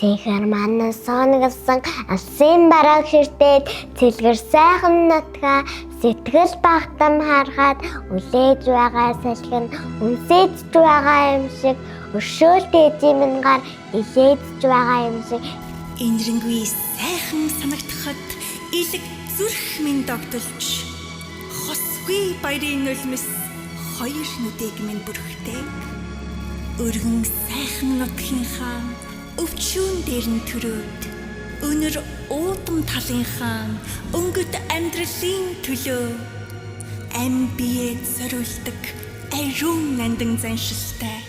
Цэнхэр манан сонгосон алсын барааг ширтээд цэлгэр сайхан нутгаа сэтгэл багтам харахад үлээж байгаа салхи нь үнсээдж байгаа юм шиг өршөөлт эзэмнгаар илээдж байгаа юм шиг. Энэрэнгүй сайхан санагдахад илэг зүрх минь догдолж, хосгүй баярын нулимс хоёр нүдийг минь бүрхдэг. Өргөн сайхан нутгийнхаа өвчүүн дээр нь төрөөд, өнөр уудам талынхаа өнгөт амьдралын төлөө ам бие зориулдаг ариун нандин заншилтай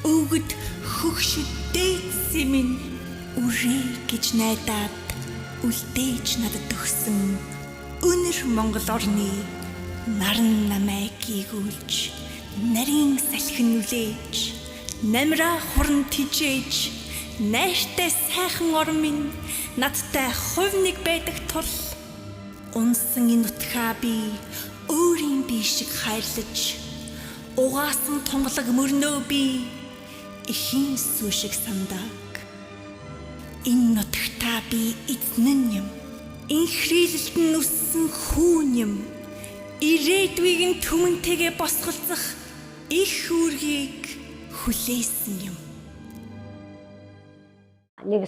өвгөд хөгш дээдсэн минь үрээ гэж найдаад үлдээж надад өгсөн өнөр Монгол орны наран намайг гүйгүүлж, нарийн салхин нүлээж, намраа хуран тижээж, найртай сайхан орон минь надтай хувь нэг байдаг тул унсан энэ нутгаа би өөрийн бие шиг хайрлаж, угаасан тунгалаг мөрнөө би эхийн сүү шиг сандаг. Энэ нутагтаа би эзэн юм. Инхрийлэлд нь өссөн хүүн юм. Ирээдүйг нь түмэнтэйгээ босголцох их үүргийг хүлээсэн юм. Нэг